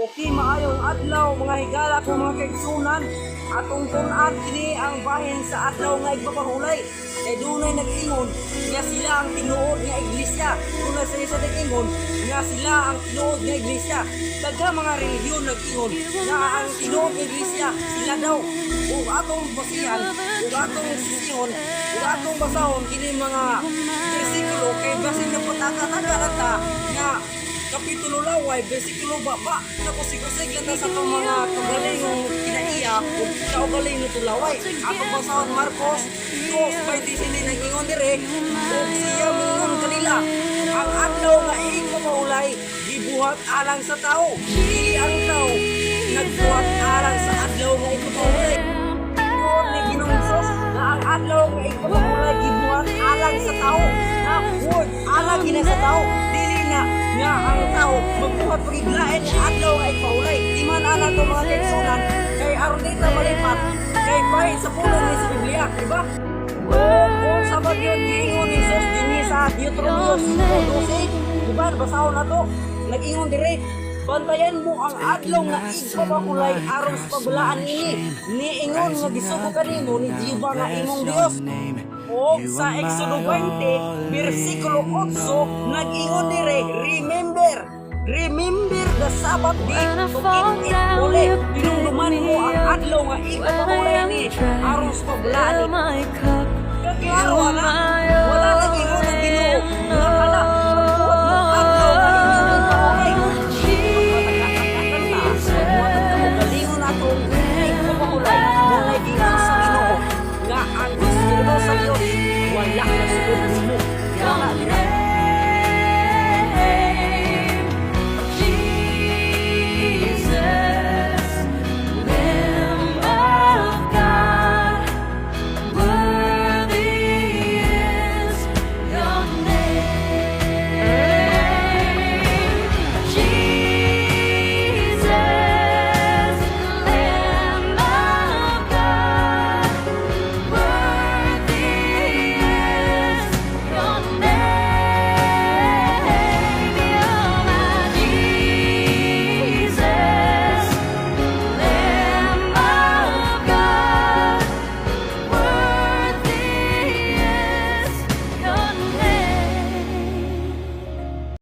Okay, maayong adlaw, mga higala ko, mga kaigsunan. Atong tun-an kini ang bahin sa Adlaw nga Igpapahulay. Kay dunay nag-ingon nga sila ang tinuod nga iglesia. Dunay sa isa nag-ingon nga sila ang tinuod nga iglesia. Daghang mga relihiyon nag-ingon nga ang tinuod nga iglesia sila daw. Ug atong basihan, ug atong sisihon, ug atong basahon kini mga bersikulo kay basin na pataka-taka ta nga kapitulo laway, bersikulo baba. Nakusig-usig lang ta sa itong mga kaugalingong kinaiya ug kaugaling nga laway. Atong basahon Marcos 2:27, nag-ingon dire, "Ug siya mingon kanila, ang adlaw nga igpapahulay gibuhat alang sa tao, dili ang tao nagbuhat alang sa adlaw nga igpapahulay." Ingon ni Ginoong Hesus nga ang adlaw nga igpapahulay gibuhat alang sa tao. Na word alang gina sa tao, dili na nga ang tao magbuhat pagiglain ang adlaw nga igpahulay. Di man ana to, mga kaigsunan, kay aron di ta malipat kay bahin sa pulong ni sa Biblia, di ba? O kung sa bagyo giingon ni Jesus dinhi sa Deuteronomio 5:12, di ba? Basahon na to. Nag-ingon dire, "Bantayan mo ang adlaw nga igpapahulay aron sa pagbalaan niini. Niingon nga gisugo kanimo ni Jehova nga imong Dios." O sa Exodo 20, bersikulo 8, nag-ingon dire, "Remember, remember the Sabbath day to keep it holy." Hinumduman mo ang adlaw nga igpapahulay ni aron sa pagbalaan Fill my cup.. Kaklaro ana, wala nag-ingon ang Ginoo nga kala